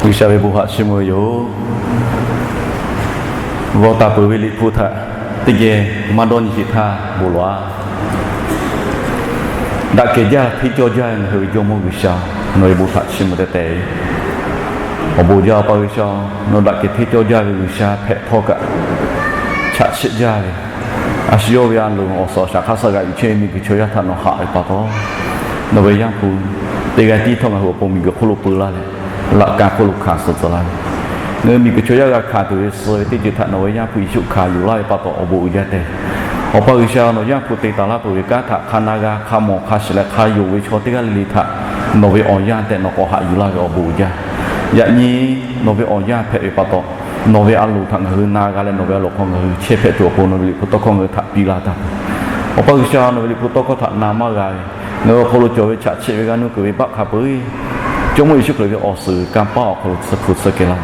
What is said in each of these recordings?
G'uiˬsha ve bon haꞈ chiˇ mvuh ve yoˬ. G'aw taˍ peuˬ ve Liꞈ hpu htaꞈ teˇ geh maˇ dawˇ nyi sheˍ htaˇ bon lawˬ-a. Daꞈ kehˬ jaˇ hteˇ cawˇ jaˇ ve ngaˬ hui ve Jawˇmawˇ G'uiˬsha, nawˬ ve bon haꞈ chiˇ mvuh tehꞈ tehꞈ awˬ bon jaˇ, Awˬ pa G'uiˬsha, nawˬ daꞈ kehˬ hteˇ cawˇ jaˇ ve G'uiˬsha hpehꞈ htawˇ kaꞈ chaꞈ chiˆ jaˇ ve, a shu yawˇ ve a loˍ awˬ suhˍ awˬ shaˍ hk'aˇ suh g'aꞈ yuˬ chehˇ ve miˬguiˬ chaw yaˇ htaꞈ nawˬ haꞈ ve pa taw, nawˬ ve Yaˇ hpu teˇ g'aˇ tiˉ htawˇ ngaˬ hui awˬ pon miˬguiˬ hk'oˆ lo peu laˇ leh, laꞈ ka hk'oˆ lo hkanˍ suh tcuh laˇ ve, ngaˬ hui miˬguiˬ chaw yaˇ g'a hkanˍ tuˬ ve suh ve teˇ ceuˬ htaꞈ nawˬ ve Yaˇ hpu Yeˍsuˆ hkanˍ yuˬ laˇ ve pa taw awˬ bon uiˍ jaˇ tehꞈ, Awˬ pa G'uiˬsha, nawˬ Yaˇ hpu te taˍ laˇ peuˬ ve kanˉ htaꞈ hk'a na g'a hk'a mawˬ hk'a shiˍ leh hk'a yonˍ ve chaw teˇ g'aˇ le le htaꞈ nawˬ ve awˬ yanˇ tehꞈ nawˬ k'awꞈ haꞈ yuˬ laˇ ve awˬ bon uiˍ jaˇ. Yaꞈ nyi nawˬ ve awˬ yanˇ hpehꞈ ve pa taw, nawˬ ve a loˍ htaꞈ ngaˬ hui na g'a leh nawˬ ve a loˍ hk'aw ngaˬ hui chehˇ hpehꞈ tuˬ awˬ pon nawˬ ve Liꞈ hpu tawˇ hkawˇ ngaˬ hui htaꞈ piˇ laˇ taˍ. Awˬ pa G'uiˬsha, nawˬ ve Liꞈ hpu tawˇ hkawˇ htaꞈ na maˇ g'a ve, ngaˬ hui awˬ hk'aw lo cawˬ ve chaꞈ chiˆ ve g'aˇ nuˇ kuiˬ ve baˆ hk'a peu-eˬ Jawˇmawˇ Yeˍsuˆ Hkriꞈ ve awˬ suhˍ kanˇ paˆ awˬ hk'aw lo tsuhˇ hpu tsuhˇ kehˬ laˇ.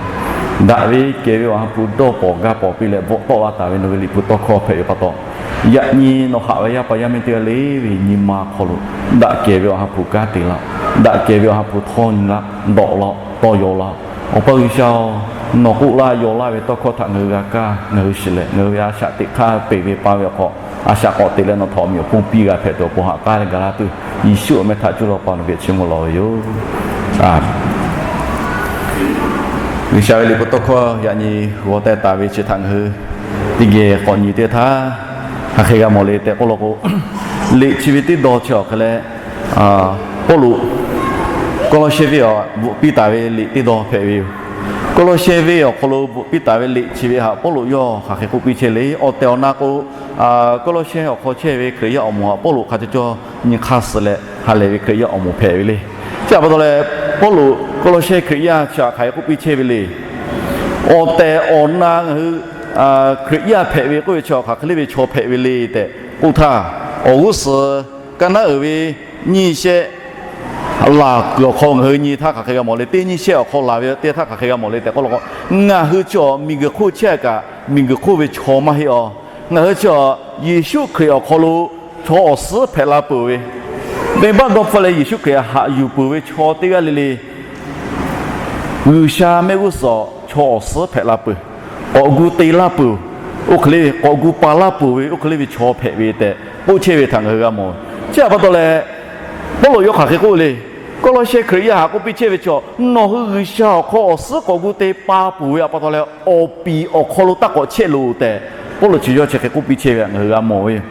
Daꞈ ve kehˬ ve Awˬ ha hpu dawˇ pawnˍ gaˇ pawnˍ piˇ leh bvuhꞈ tawˆ la taˍ ve nawˬ ve Liꞈ hpu tawˇ hkawˇ hpehꞈ ve pa taw, yaꞈ nyi nawˬ haꞈ ve yaˇ pa yaˇ miˇ teˇ g'aˇ le ve nyi ma hk'aw lo daꞈ kehˬ ve Awˬ ha hpu kanˉ te laˇ-oˆ. Daꞈ kehˬ ve Awˬ ha hpu htawˇ nyi laˇ, dawꞈ laˇ-oˆ, tawˇ yaw laˇ-oˆ. Awˬ pa G'uiˬsha-oˬ, nawˬ k'oˆ laˇ yaw laˇ ve tawˇ hkawˇ htaꞈ ngaˬ hui g'a kaˇ, ngaˬ hui shiˍ leh ngaˬ hui ve a shaꞈ teꞈ hk'aˇ peˬ ve pa ve awˬ hk'aw, a shaꞈ k'awꞈ teꞈ leh nawˬ htaꞈ awˬ meꞈ awˬ hponˇ piˇ g'a hpehꞈ tuˬ awˬ pon haꞈ k'aˉ leh gaˬ laˇ tuˬ, Yeˍsuˆ awˬ meh htaꞈ cuˇ leh Awˬ pa nawˬ geh chiˇ mvuh lawˬ ve yoˬ. G'uiˬsha ve Liꞈ hpu tawˇ hkawˇ yaꞈ nyi g'aw teh taˍ ve chi htaꞈ ngaˬ hui teˇ geh k'awꞈ nyi teˇ htaˇ, hk'aˬ hk'e g'a mawˬ le tehꞈ k'oˆ law k'o, Liꞈ chi ve teˇ dawˇ chi awˬ hk'e leh, Pawˇluꞈ Kawˇlawˇsehˇ venˇ awˬ bvuhꞈ piˇ taˍ ve liꞈ teˇ dawˇ hpehꞈ ve yoˬ. Kawˇlawˇsehˇ venˇ awˬ hk'aw lo bvuhꞈ piˇ taˍ ve liꞈ chi ve htaꞈ Pawˇluꞈ yawˇ hk'aˬ hk'e k'oˆ piˇ chehˇ le. Awˬ tehˬ awˬ na k'o, Kawˇlawˇsehˇ awˬ hk'aw chehˇ ve Hkriꞈ yaˇ awˬ moˍ htaꞈ Pawˇluꞈ hk'a caw caw nyi hk'aˇ suh leh ha lehˬ ve Hkriꞈ yaˇ awˬ moˍ hpehꞈ ve le. Chi htaꞈ pa taw leh, Pawˇluꞈ Kawˇlawˇsehˇ Hkriꞈ yaˇ chi htaꞈ hk'aˬ hk'e k'oˆ piˇ chehˇ ve le. Awˬ tehˬ awˬ na ngaˬ hui Hkriꞈ yaˇ hpehꞈ ve k'oˆ ve chi hk'aˬ hk'e le ve chaw hpehꞈ ve le tehꞈ k'oˆ htaˇ, awˬ g'uˇ suhˍ ka naˉ uiˍ ve nyiˇ shehˆ laˬ kuiˬ awˬ hk'aw ngaˬ hui nyi htaˇ hk'aˬ hk'e g'a mawˬ le. Teˇ nyiˇ shehˆ awˬ hk'aw laˬ ve teˇ htaˇ hk'aˬ hk'e g'a mawˬ le tehꞈ k'oˆ law k'o, ngaˬ hui chi awˬ miˬguiˬ hk'oˆ chehˇ kaꞈ miˬguiˬ hk'oˆ ve chaw maˇ heˆ awˬ. Ngaˬ hui chi awˬ Yeˍsuˆ Hkriꞈ awˬ hk'aw lo chaw awˬ suhˉ hpehꞈ la peuˬ ve, venˇbaˆ dawˇ hpfuhˇ leh Yeˍsuˆ Hkriꞈ haꞈ yuˬ peuˬ ve chaw teˇ g'aˇ le le G'uiˬsha mehˆ g'uˇ suhˍ chaw awˬ suhˉ hpehꞈ la peuˬ, k'awꞈ gu te laˇ peuˬ, oˇ hk'e le k'awꞈ gu pa laˇ peuˬ ve oˇ hk'e le ve chaw hpehꞈ ve tehꞈ k'oˆ chehˇ ve htaꞈ ngaˬ hui g'a mawˬ. Chi htaꞈ pa taw leh, Pawˇluꞈ yawˇ hk'aˬ hk'e k'oˆ le. Kawˇlawˇsehˇ Hkriꞈ yaˇ htaꞈ k'oˆ piˇ chehˇ ve chaw, nawˬ hui G'uiˬsha awˬ hk'aw awˬ suhˉ k'awꞈ gu te pa peuˬ ve htaꞈ pa taw leh, awˬ piˍ awˬ hk'aw lo taˇ k'awꞈ chehˇ loˬ tehꞈ, Pawˇluꞈ chi yawˇ chi hk'e k'oˆ piˇ chehˇ ve htaꞈ ngaˬ hui g'a mawˬ ve yoˬ.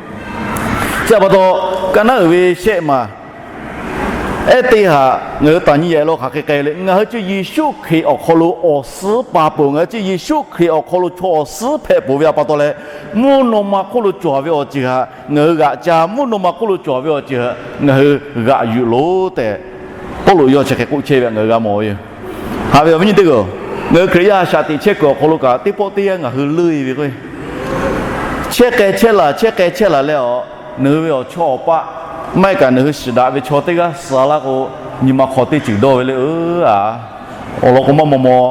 Chi htaꞈ pa taw, ka naˉ uiˍ ve shehˆ maˬ ehˉ teˇ haꞈ ngaˬ hui taˍ nyi yehˬ lo hk'aˬ hk'e k'ai le. Ngaˬ hui chi Yeˍsuˆ Hkriꞈ awˬ hk'aw lo awˬ suhˉ pa peuˬ, ngaˬ hui chi Yeˍsuˆ Hkriꞈ awˬ hk'aw lo chaw awˬ suhˉ hpehꞈ peuˬ ve htaꞈ pa taw leh, mvuhˇ naw ma hk'oˆ lo cawˬ ve awˬ ceuˬ htaꞈ ngaˬ hui g'aꞈ ca, mvuhˇ naw ma hk'oˆ lo cawˬ ve awˬ ceuˬ htaꞈ ngaˬ hui g'aꞈ yuˬ loˬ tehꞈ, Pawˇluꞈ yawˇ chi hk'e k'oˆ chehˇ ve htaꞈ ngaˬ hui g'a mawˬ ve yoˬ. Haꞈ ve awˬ viˉ nyi teˇ hpaˍ-oˬ, ngaˬ hui Hkriꞈ yaˇ a shaꞈ teꞈ chehˇ kuiˬ awˬ hk'aw lo kaꞈ teˇ pawˆ teˇ yanˇ ngaˬ hui leuˆ e ve k'o, chehˇ k'ai chehˇ laˬ, chehˇ k'ai chehˇ laˬ leh awˬ, nawˬ hui ve awˬ chawˇ awˬ paˆ maˇ heˆ kaꞈ nawˬ hui shiˍ daꞈ ve chaw teˇ g'aˇ suh laˇ k'o, nyi ma hk'aw teˇ ceuˬ dawˇ ve le. Aˬ, awˬ lawn k'o, maˇ maw maw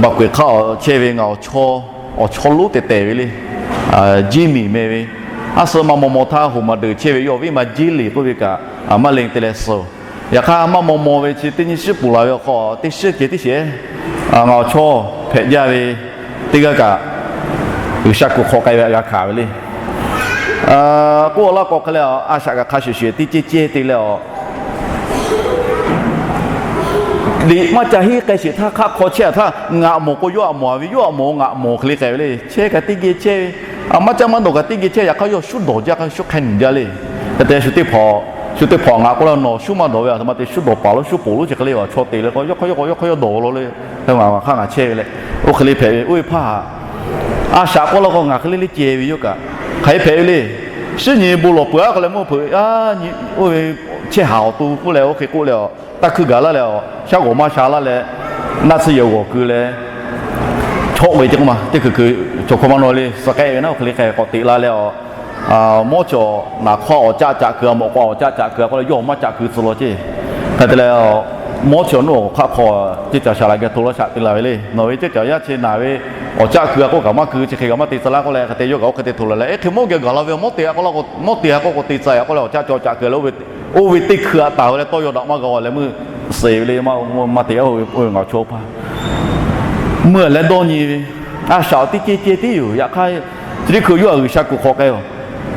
baˬ k'oꞈ-e hk'aˇ awˬ chehˇ ve ngaˬ awˬ chawˇ, awˬ chawˇ lonˉ tehˬ tehˬ ve le. Jiˇ miˬ meh ve, aˉ suh maˇ maw maw htaˇ hoꞈ maˬ deuˬ chehˇ ve yawˇ awˬ viˉ ma Jiˇ liˍ k'oˆ ve kaꞈ maˇ leh te leh suh-oˬ. Yaꞈ hk'aˇ, maˇ maw maw ve chi teˇ nyiˇ shiˉ puˬ laˬ ve awˬ hk'aw teˇ shiˉ ceh tiˉ sheˍ, ngaˬ awˬ chawˇ hpehꞈ jaˇ ve teˇ g'aˇ kaꞈ, G'uiˬsha kuˬ hk'awꞈ k'ai ve htaꞈ g'a hkanˍ ve le. K'oˆ laˇ k'o hk'e leh, a shaꞈ kaꞈ hk'a shuˍ shuˍ teˇ ceh ceh te leh awˬ, liꞈ maˇ ca henˇ k'ai sheˍ htaˇ hk'aˆ hk'aw chehˇ a htaˇ, ngaˬ mawˬ k'o yawˇ htaꞈ mawˬ a ve, yawˇ htaꞈ mawˬ ngaˬ mawˬ hk'e le k'ai ve le. Chehˇ kaꞈ teˇ geh chehˇ ve, a maˇ caˇ maˇ dawˬ kaꞈ teˇ geh chehˇ, yaꞈ hk'aˇ yawˇ shuˉ dawˬ jaˇ hk'a shuˉ hk'a nyi jaˇ le. Hk'e te shu teˇ hpaˍ, shu teˇ hpaˍ ngaˬ k'oˆ laˇ, nawˬ shuˉ maˇ dawˬ ve a htoꞈ ma te shuˉ dawˬ paˍ lo shuˉ poˬ lo chi hk'e le, chaw te le k'o yawˇ hk'aˇ yawˇ k'o yawˇ hk'aˇ yawˇ dawˬ lo le. Hk'e ngaˬ hk'aˇ ngaˬ chehˇ ve le. Oˇ hk'e le hpehꞈ ve, oˇ ve hpaˇ haꞈ a shaꞈ k'oˆ laˇ k'o ngaˬ hk'e le le ceh ve yoˬ kaꞈ, hk'aˬ hk'e hpehꞈ ve le. Shinˉ nyi bon lawˬ peuˬ a k'o leh meuˇ hpeuꞈ a, oˇ ve chehˇ haˍ awˬ to k'oˆ leh oˇ hk'e k'oˆ leh a, taˇ hkuiˇ gaˬ laˇ leh a, shaˉ g'awˬ maˇ sha laˇ leh, naˆ tsuhˇ yehˬ g'awˬ keu leh, chaw k'oꞈ-e ce k'oˆ ma teˇ hkui hkui cawˬ hkawˇ maˇ naw le, suh k'ai ve naˆ oˇ hk'e le k'ai k'awꞈ teꞈ la leh a, mawˇ chaw naˍ hk'aˇ awˬ caˆ caꞈ keu a, mawꞈ k'aw awˬ caˆ caꞈ keu a k'oˆ leh yawˇ maˇ caꞈ keu tcuh law ce. Hk'e te leh, mawˇ chaw naˆ hk'aˆ hk'aw teˇ caˬ shaˍ laꞈ geh hto laˇ shaꞈ te la ve le. Nawˬ ve teˇ caˬ yaˇ chi naˍ ve awˬ caˆ keu a k'oˆ kaꞈ maˇ keu, chi hk'e kaꞈ maˇ te tcuh laˇ k'oˆ leh, hk'e te yawˇ kaꞈ oˇ hk'e te hto la leh, eˇ hk'e mawˇ geh gaˬ la ve mawˇ te a k'oˆ la k'o, mawˇ te a k'oˆ k'o te tcuh a k'oˆ leh awˬ caˆ caꞈ awˬ caꞈ keu leh, oˇ ve teˇ hkui htaꞈ taˍ ve leh tawˇ yaw daꞈ maˇ g'a leh meuˇ suhˍ ve le, maˇ te-a ve ngaˬ chaw hpaˇ meuˇ leh dawˇ nyi ve, a shaꞈ awˬ teˇ ceh ceh tiˉ yoˬ. Yaꞈ hk'aˇ, chi teˇ hkui yawˇ htaꞈ G'uiˬsha kuˬ hk'awꞈ k'ai-oˬ,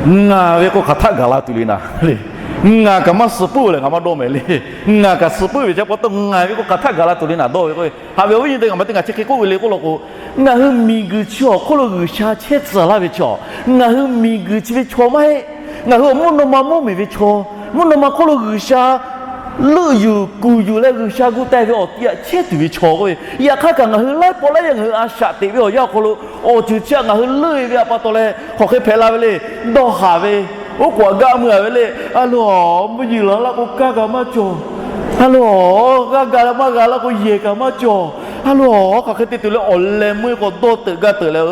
ngaˬ ve k'o hk'aˬ htaˆ gaˬ la tuˬ le naˍ le. Ngaˬ kaꞈ maˇ suh puiˉ lehˬ ngaˬ maˇ dawˇ mehˍ le. Ngaˬ kaꞈ suh puiˉ ve chi pa taw ngaˬ ve k'o hk'aˬ htaˆ gaˬ la tuˬ le naˍ dawˇ ve k'o, haꞈ ve awˬ viˉ nyi teˇ hpaˍ, ngaˬ teˇ ngaˬ chi hk'e k'oˆ ve le k'oˆ law k'o, ngaˬ hui miˬguiˬ chi awˬ hk'oˆ lo G'uiˬsha chehˇ tcuh laˇ ve chaw, ngaˬ hui miˬguiˬ chi ve chaw maˇ heˆ. Ngaˬ hui awˬ mvuhˇ naw ma mvuhˇmiˬ ve chaw, mvuhˇ naw ma hk'oˆ lo G'uiˬsha leuˆ yuˬ kuˬ yuˬ leh G'uiˬsha gu teh ve awˬ ti htaꞈ chehˇ tuˬ ve chaw k'oˆ ve. Yaꞈ hk'aˇ kaꞈ ngaˬ hui laiˉ pawˆ laiˉ yaˇ ngaˬ hui a shaꞈ teꞈ ve awˬ yanˇ awˬ hk'aw lo awˬ ceuˬ chi htaꞈ ngaˬ hui leuˆ-e ve htaꞈ pa taw leh hk'aˬ hk'e hpehꞈ la ve le. Dawˇ haˍ ve, oˉ k'oˍ htaꞈ gaˆ mui-a ve le. A lo, mvuhˇ yeˬ laˬ laˇ k'o kaˇ kaꞈ maˇ cawˬ. A lo, g'aˇ ga maˇ g'a laˇ k'o yehˬ kaꞈ maˇ cawˬ. A lo, hk'aˬ hk'e te tuˬ leh awˬ leh meuˇ k'o dawˇ teuꞈ gaˇ teuꞈ leh,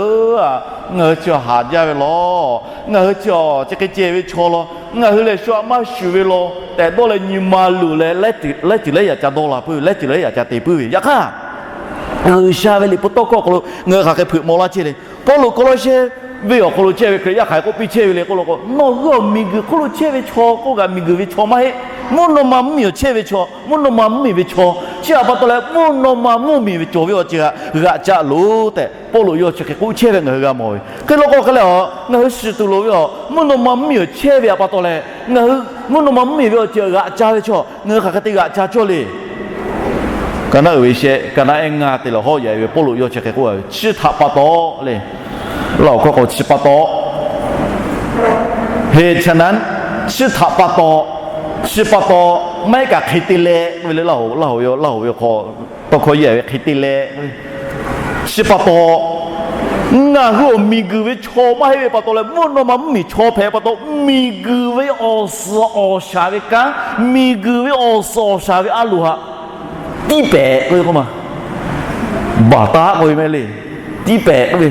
ngaˬ hui chi haˍ jaˇ ve law. Ngaˬ hui chi chi hk'e ceh ve chaw law. Ngaˬ hui lehˬ shu htaꞈ maˇ shuˍ ve law tehꞈ dawˇ leh nyi ma luˬ leh laiˉ ceuˬ laiˉ yaꞈ ca dawˇ la puiˉ ve, laiˉ ceuˬ laiˉ yaꞈ ca te puiˉ ve. Yaꞈ hk'aˇ, G'uiˬsha ve liꞈ hpu tawˇ hkawˇ hk'aw lo ngaˬ hui hk'aˬ hk'e hpeuꞈ maw laˇ chehˇ le. Pawˇluꞈ Kawˇlawˇsehˇ venˇ awˬ hk'aw lo chehˇ ve Hkriꞈ yaˇ hk'aˬ hk'e k'oˆ piˇ chehˇ ve le k'oˆ law k'o, nawˬ hui awˬ miˬguiˬ hk'oˆ lo chehˇ ve chaw k'oˆ kaꞈ miˬguiˬ ve chaw maˇ heˆ. Mvuhˇ naw ma mvuhˇmiˬ awˬ chehˇ ve chaw, mvuhˇ naw ma mvuhˇmiˬ ve chaw, chi htaꞈ pa taw leh mvuhˇ naw ma mvuhˇmiˬ ve cawˬ ve awˬ ceuˬ htaꞈ g'aꞈ ca loˬ tehꞈ Pawˇluꞈ yawˇ chi hk'e k'oˆ chehˇ ve ngaˬ hui g'a mawˬ ve. Hk'e law k'o hk'e leh a, ngaˬ hui shiˍ tuˬ loˍ ve a, mvuhˇ naw ma mvuhˇmiˬ awˬ chehˇ ve htaꞈ pa taw leh ngaˬ hui mvuhˇ naw ma mvuhˇmiˬ ve awˬ ceuˬ htaꞈ g'aꞈ ca ve chaw, ngaˬ hui hk'aˬ hk'e te g'aꞈ ca cawˇ le. Ka naˉ uiˍ ve shehˆ, ka naˉ ehˉ ngaˇ te leh hawˉ yaꞈ ve Pawˇluꞈ yawˇ chi hk'e k'oˆ ve, chi htaꞈ pa taw le. Laˇ awˬ hkawˇ k'o chi pa taw, heˍ chaˍ naˉ, chi htaꞈ pa taw, chi pa taw, maˇ heˆ kaꞈ hk'e te leh k'oˆ ve le. Laˇ hoꞈ, Laˇ hoꞈ ve awˬ hk'aw tawˇ hkawˇ yaꞈ ve hk'e te leh, chi pa taw, ngaˬ hui awˬ miˬguiˬ ve chaw maˇ heˆ ve pa taw leh mvuhˇ naw ma mvuhˇmiˬ chaw hpehꞈ pa taw, miˬguiˬ ve awˬ suhˍ awˬ shaˍ ve kanˉ, miˬguiˬ ve awˬ suhˍ awˬ shaˍ ve a loˍ htaꞈ tiˇ pehˍ k'oˆ ve k'o ma, baˬ taˉ k'oˆ ve mehˆ le. Tiˇ pehˍ k'oˆ ve,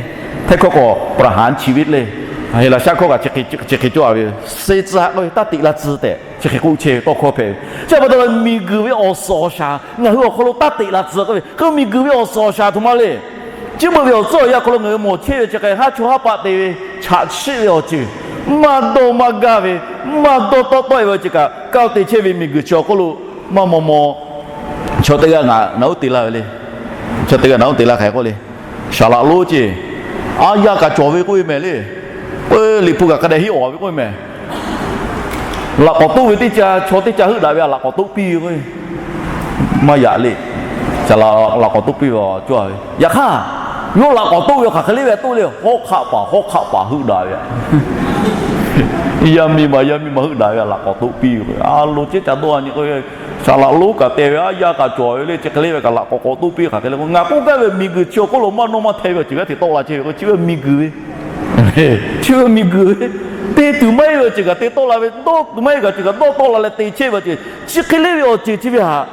hteˇ hkawˇ k'awꞈ ประหารชีวิต le. Heˍlaˍsaˆ hkawˇ kaꞈ chi hk'e cawˬ ve, suh tcuh k'oˆ ve, taˇ teꞈ la tcuh tehꞈ chi hk'e k'oˆ chehˇ ve tawˇ hkawˇ hpehꞈ ve. Chi pa taw leh miˬguiˬ ve awˬ suhˍ awˬ shaˍ ngaˬ hui awˬ hk'aw lo taˇ teꞈ la tcuh k'oˆ ve, hk'e miˬguiˬ ve awˬ suhˍ awˬ shaˍ htaꞈ ma le. Chi beuꞈ ve awˬ tcuhˉ awˬ yanˇ hk'aw lo ngaˬ hui mawˬ chehˇ ve chi hk'e haˉ chawˇ haˉ paˆ te ve, chaꞈ chiˆ ve awˬ ceuˬ, maˇ dawˇ maˇ gaˇ ve, maˇ dawˇ tawˆ tawˆ-e ve awˬ ceuˬ kaꞈ, kaˇ te chehˇ ve miˬguiˬ chi awˬ hk'oˆ lo maˇ maw maw, chaw teˇ g'aˇ ngaˬ naꞈ uˉ te laˇ ve le. Chaw teˇ g'aˇ naꞈ uˉ te laˇ hk'aˬ hk'e k'oˆ le. Saˍ laꞈ lonˉ ceˇ, a yaˇ kaꞈ cawˬ ve k'oˆ ve mehˍ le. K'o, liꞈ hpu kaꞈ hk'a dehꞈ hiˆ awˍ ve k'oˆ ve mehˍ. Laꞈ k'awꞈ toˆ ve teˇ ca, chaw teˇ ca heuˆ daꞈ ve a laꞈ k'awꞈ toˆ piˇ ve k'o, maˇ yaꞈ le. Saˍ laꞈ, laꞈ k'awꞈ toˆ piˇ ve awˬ cawˇ ve. Yaꞈ hk'aˇ, yawˇ laꞈ k'awꞈ toˆ ve hk'aˬ hk'e le ve toˆ le, hawˉ hk'aˆ paˍ hawˉ hk'aˆ paˍ heuˆ daꞈ ve, yaˇ miˇ ma yaˇ miˇ ma heuˆ daꞈ ve a laꞈ k'awꞈ toˆ piˇ ve k'o, a lo ceˉ ca dawˇ a nyi k'o, saˍ laꞈ lonˉ kaꞈ te ve, a yaˇ kaꞈ cawˬ ve le, chi hk'e le ve kaꞈ laꞈ k'awꞈ k'awꞈ toˆ piˇ hk'aˬ hk'e le k'o, ngaˬ k'oˆ gaˇ ve miˬguiˬ chi awˬ hk'oˆ lo maˇ nawˇ maˇ hteh ve awˬ ceuˬ g'aˇ hteꞈ tawˆ la chehˇ ve k'o, chi ve miˬguiˬ ve, chi ve miˬguiˬ ve, te tuˬ maˇ heˆ ve awˬ ceuˬ kaꞈ te tawˆ la ve, dawˇ tuˬ maˇ heˆ ve awˬ ceuˬ kaꞈ dawˇ tawˆ la leh te chehˇ ve awˬ ceuˬ, chi hk'e le ve awˬ ceuˬ chi ve htaꞈ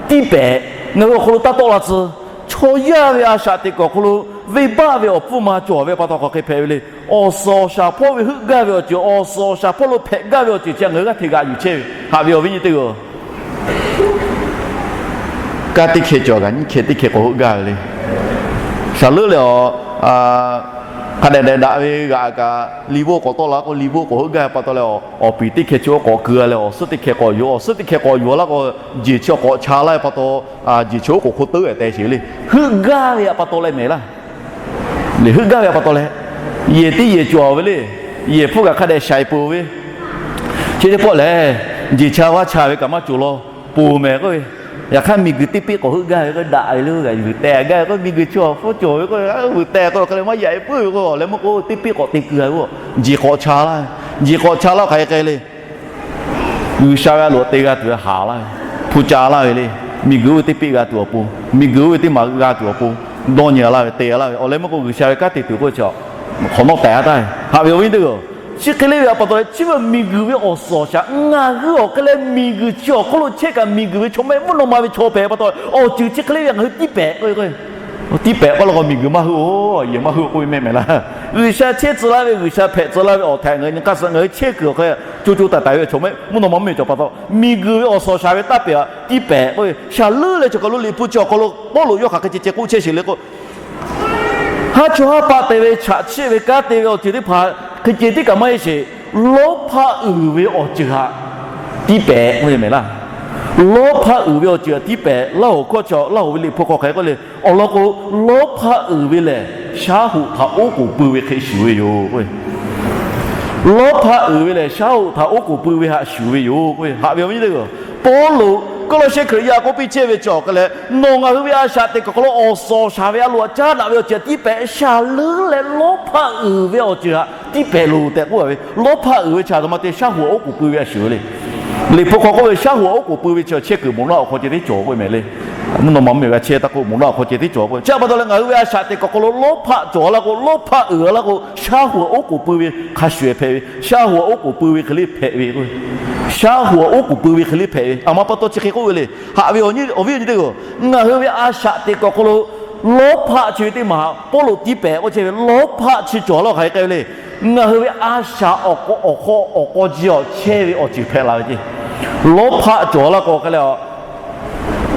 tiˇ pehˍ. Ngaˬ hui awˬ hk'aw lo taˇ tawˆ la tcuh. Chaw yaˇ ve a shaꞈ teꞈ kuiˬ awˬ hk'aw lo, venˇbaˆ ve awˬ hpfuhˇ ma cawˬ ve pa taw hk'aˬ hk'e hpehꞈ ve le. Awˬ suhˍ awˬ shaˍ hpawˇ ve heuˆ gaˇ ve awˬ ceuˬ, awˬ suhˍ awˬ shaˍ hpawˇ lo hpehꞈ gaˇ ve awˬ ceuˬ chi ngaˬ hui g'aˇ hteꞈ g'aꞈ yuˬ chehˇ ve. Haꞈ ve awˬ viˉ nyi teˇ hpaˍ-oˬ, kanˉ teˇ hkeh cawˬ kaꞈ nyiˇ hkeh teˇ hkeh k'awꞈ heuˆ gaˇ ve le. Shaˍ leuˉ leh a, hk'a dehꞈ dehꞈ daꞈ ve g'aꞈ kaꞈ liꞈ bvuhꞈ k'awꞈ tawˆ la k'o, liꞈ bvuhꞈ k'awꞈ heuˆ gaˇ ve pa taw leh, awˬ piˍ teˇ hkeh chi oˇ k'awꞈ keu leh, awˬ suhˉ teˇ hkeh k'awꞈ yuˬ, awˬ suhˉ teˇ hkeh k'awꞈ yuˬ laˇ k'o, jeˬ chi k'awꞈ cha laˇ ve pa taw, jeˬ chi oˉ k'oˍ hk'oˆ teuˉ-e te sheˍ le. Heuˆ gaˇ ve pa taw leh mehˍ laˇ. Liꞈ heuˆ gaˇ ve pa taw leh, yehˬ teˇ yehˬ cawˬ ve le. Yehˬ hpfuhˇ kaꞈ hk'a dehꞈ shaiˍ peuˬ ve. Chi teˇ pawˆ lehˬ, jeˬ cha vaˇ cha ve kaꞈ maˇ cawˬ law, ponˬ mehˍ k'oˆ ve. Yaꞈ hk'aˇ miˬguiˬ teˇ piˇ k'awꞈ heuˆ gaˇ ve k'o, daꞈ ve le, g'aꞈ yuˬ teh gaˇ ve k'o, miˬguiˬ chi awˬ hpfuhˇ cawˬ ve k'o, g'aꞈ yuˬ teh k'o hk'a leh maˇ yaꞈ e puiˉ ve k'o, awˬ leh meuˇ k'o teˇ piˇ k'awꞈ te keu ve k'o, jeˬ k'awꞈ cha laˇ ve. Jeˬ k'awꞈ cha laˇ hk'aˬ hk'e le. G'uiˬsha ve a loˍ te g'a tuˬ ve haˍ laˇ ve, hpu ca laˇ ve le. Miˬguiˬ oˇ ve teˇ piˇ g'a tuˬ awˬ pon, miˬguiˬ oˇ ve teˇ maˬ g'a tuˬ awˬ pon, dawˇ nyi laˇ ve, te laˇ ve, awˬ leh meuˇ k'o G'uiˬsha ve kanˉ te tuˬ k'oˆ ve chi hk'awꞈ nawˉ tehꞈ-a taˇ ve. Haꞈ ve awˬ viˉ teˇ hpaˍ-oˬ, chi hk'e le ve pa taw leh, chi ve miˬguiˬ ve awˬ suhˍ awˬ shaˍ, ngaˬ hui awˬ hk'e leh miˬguiˬ chi awˬ hk'oˆ lo chehˇ kaꞈ miˬguiˬ ve chaw maˇ heˆ, mvuhˇ naw ma ve chaw hpehꞈ pa taw, awˬ ceuˬ chi hk'e le ve ngaˬ hui tiˇ pehˍ k'oˆ ve k'o, tiˇ pehˍ k'oˆ law k'o miˬguiˬ maˇ heuˆ-oˬ, yehˬ maˇ heuˆ k'oˆ ve mehˆ mehˍ laˇ. G'uiˬsha chehˇ tcuh laˇ ve, G'uiˬsha hpehꞈ tcuh laˇ ve awˬ htaiˍ ngaˬ hui nyi hk'aˇ suh ngaˬ hui chehˇ kuiˬ awˬ hk'e co co taiˍ taiˍ ve chaw maˇ heˆ, mvuhˇ naw ma mvuhˇmiˬ cawˬ pa taw, miˬguiˬ ve awˬ suhˍ awˬ shaˍ ve taˇ pehˍ-a, tiˇ pehˍ k'oˆ ve. Shaˍ leuˉ leh chaw kaˬ lo liꞈ hpu chi awˬ hk'aw lo Pawˇluꞈ yawˇ hk'aˬ hk'e ceh ceh k'oˆ chehˇ sheˍ le k'o, haˉ chawˇ haˉ paˆ te ve, chaꞈ chiˆ ve, kanˉ te ve awˬ ceuˬ teˇ hpaˍ hk'e ceh tiˉ kaꞈ maˇ heˆ sheˍ, lawˉ hpaˇ uiˍ ve awˬ ceuˬ htaꞈ tiˇ pehˍ k'oˆ ve mehˍ laˇ. Lawˇ hpaˆ uiˍ ve awˬ ceuˬ htaꞈ tiˇ pehˍ. Laˇ hoˍ hkawˇ chi, Laˇ hoˍ ve liꞈ hpu hk'aw hk'aˬ hk'e k'oˆ le, awˬ lawn k'o, lawˇ hpaˆ uiˍ ve lehˬ shaˉ hoꞈ htaꞈ oˉ k'oˍ pui ve hk'e shuˍ ve yoˬ. Lawˇ hpaˆ uiˍ ve lehˬ shaˉ hoꞈ htaꞈ oˉ k'oˍ pui ve htaꞈ shuˍ ve yoˬ. Haꞈ ve awˬ viˉ nyi teˇ hpaˍ-oˬ, Pawˇluꞈ Kawˇlawˇsehˇ Hkriꞈ yaˇ k'oˆ piˇ chehˇ ve cawˬ hk'e leh, nawˬ ngaˬ hui ve a shaꞈ teꞈ kuiˬ awˬ hk'aw lo awˬ suhˍ awˬ shaˍ ve a loˍ htaꞈ caˉ daꞈ ve awˬ ceuˬ htaꞈ tiˇ pehˍ. Shaˍ leuˉ leh lawˇ hpaˆ uiˍ ve awˬ ceuˬ htaꞈ tiˇ pehˍ loˬ tehꞈ k'oˆ ve. Lawˇ hpaˆ uiˍ ve chi a htoꞈ ma te? Shaˉ hoꞈ htaꞈ oˉ k'oˍ pui ve a shuˍ ve le. Liꞈ hpu hk'aw k'oˆ ve shaˉ hoꞈ htaꞈ oˉ k'oˍ pui ve chi chehˇ kuiˬ moˍ naˆ awˬ hk'aw ceh tiˉ cawˬ k'oˆ ve mehˍ le. Mvuhˇ naw ma mvuhˇmiˬ g'a chehˇ taˇ k'o, moˍ naˆ awˬ hk'aw ceh tiˉ cawˬ k'o, chi a pa taw leh ngaˬ hui ve a shaꞈ teꞈ kuiˬ awˬ hk'aw lo lawˇ hpaˆ cawˬ laˇ k'o, lawˇ hpaˆ uiˍ laˇ k'o, shaˉ hoꞈ htaꞈ oˉ k'oˍ pui ve hk'a shuˍ hpehꞈ ve, shaˉ hoꞈ htaꞈ oˉ k'oˍ pui ve hk'e le hpehꞈ ve k'o, shaˉ hoꞈ htaꞈ oˉ k'oˍ pui ve hk'e le hpehꞈ ve. A ma pa taw chi hk'e k'oˆ ve le. Haꞈ ve awˬ viˉ nyi teˇ hpaˍ-oˬ, ngaˬ hui ve a shaꞈ teꞈ kuiˬ awˬ hk'aw lo lawˇ hpaˆ chi ve teˇ maˬ Pawˇluꞈ tiˇ pehˍ k'oˆ chehˇ ve. Lawˇ hpaˆ chi cawˬ laˇ k'o hk'aˬ hk'e k'oˆ ve le. Ngaˬ hui ve a shaꞈ awˬ hk'aw awˬ k'aw jiˇ awˬ chehˇ ve awˬ ceuˬ hpehꞈ la ve ceˇ. Lawˇ hpaˆ cawˬ laˇ k'o hk'e le,